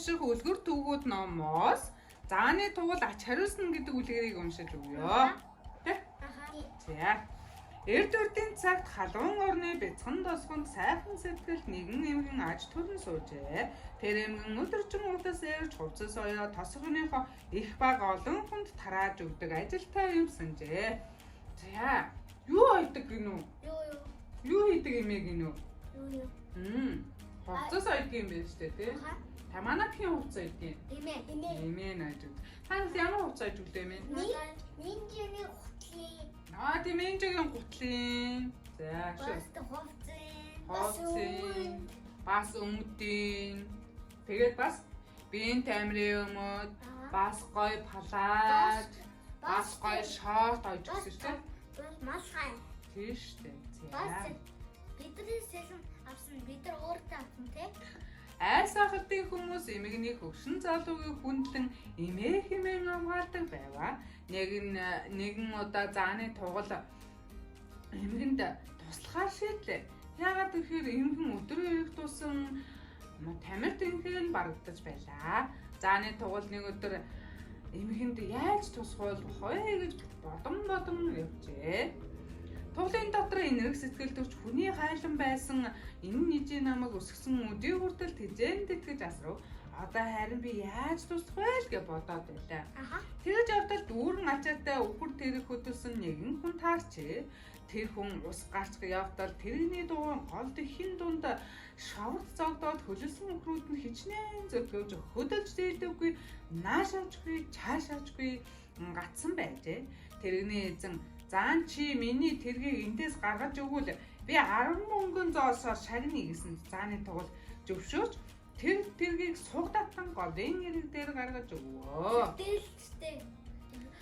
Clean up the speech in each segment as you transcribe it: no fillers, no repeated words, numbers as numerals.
унших үлгэр түүхүүд номоос зааны тугал ач хариулсан гэдэг үлгэрийг уншиж өгье. Тэ? Аха. За. Эрд өрдийн цагт халуун орны бяцхан тосгонд сайхан сэтгэл нэгэн эмгэн аж төрөн суужээ. Тэр эмгэн өдөржин удас ирж хувцас оёо тосгоныхоо их баг олон хүнд тарааж өгдөг ажилтай юмсанжээ. За. Юу ойдог гинүү? Юу юу. Юу хийдэг эмээ гинүү? Юу юу. Хувцас ойдог юм байна шүү дээ, тий? Аха. Та манайхын хувцас ойдог юм. Эмээ. Эмээ. Эмээ найж өгд. Та нар ямар хувцас ойж өглөө эмээ? Нинжиний гутлын. Аа, тийм энжигийн гутлын. За, шүү. Бас хувцсын. Бас Хувцсын. Бас өмдийн. Тэгээд бас биеийн тамирын өмд, бас гой палаад, бас гой шорт ойж өгсөн шүү дээ. Бас малгай. Тийм шүү дээ. Бас За. бидний сэлэн авсан, бид нар өөртөө авсан тий. Айс ахалтын хүмүүс эмэгний хөгшин залуугийн хүндлэн эмээ хэмээн хамгаалдаг байваа. Нэгэн удаа зааны тугал эмгэнд туслахаар шийдлээ. Яагаад гэхээр эмгэн өдөр ирэх тусам тамир тэнхээ нь барагдаж байлаа. Зааны тугал нэг өдөр эмгэнд яаж тусгуул вэ гэж бодон бодон явжээ. Туглын дотор энэрэг сэтгэл төрч хүний хайлан байсан энэ нижийн намайг өсгсөн өдий хүртэл тэжээн тэтгэж асрав. Одоо харин би яаж туслах вэ л гэж бодоод байлаа. Аха. Тэгэж явтал дүүрэн ачаатай үхэр тэрэг хөдөлсөн нэгэн хүн таарчээ. Тэр хүн ус гарч явтал тэрэгний дугуйн гол дэхин дунд шовд зогдоод хөлөлсөн үхрүүд нь хичнээн зөтгөж хөдөлж дээлдэггүй, наашаачгүй, чаашаачгүй гатсан байжээ. Тэрэгний эзэн заан чи миний тэргийг эндээс гаргаж өгвөл би 10 мөнгөн зоосоор шагна гэсэн зааны тугал зөвшөөрч тэр тэргийг суг татан голын эрэг дээр гаргаж өгвөө. Дээлжтэй.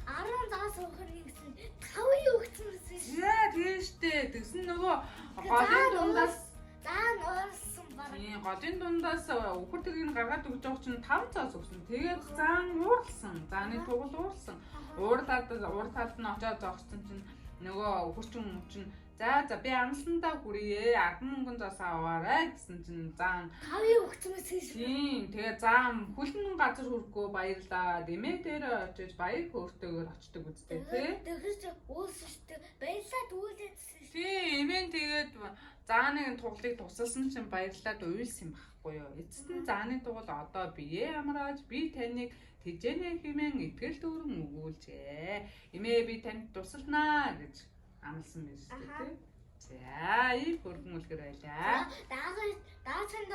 10 заас өгөх гэсэн 5 өгсөн байсан шүү. За тийм штэ. Тэгсэн нөгөө голын дундаас заа нуурсан баг. Тийм, голын дундаас үхэр тэргийг гаргаад өгч байгаа чинь 5 зоос өгсөн. Тэгээд заан уурлсан. Зааны тугал уурлсан. Уурлаад уурлаад нь очоод зогссон чинь нөгөө үхэрчин хүн чинь за за би амлсандаа хүрье. 10 мөнгөн зоос аваарай гэсэн чинь заан 5 өгсөн байсан шүү. Тийм, тэгээ заан хүлэн газар хүрхгүй баярлаа. Дэмээ дээр очиж баяр хөөртэйгээр очдөг үстэй тий. Тэгэхээр чи уулсан шүү дээ. Баярлаад дүүлээдсэн шүү. Тийм, эмээн тэгээд зааныг туглыг тусалсан чинь баярлаад уйлсан юм байхгүй юу. Эцэст нь зааны тугал одоо биеэ амрааж би таныг тэжээнэ хэмээн итгэл дүүрэн өгүүлжээ. Эмээ би танд тусалнаа гэж амласан байж тээ тий. За, ийм хөргөн үлгэр байлаа. Даага даачанд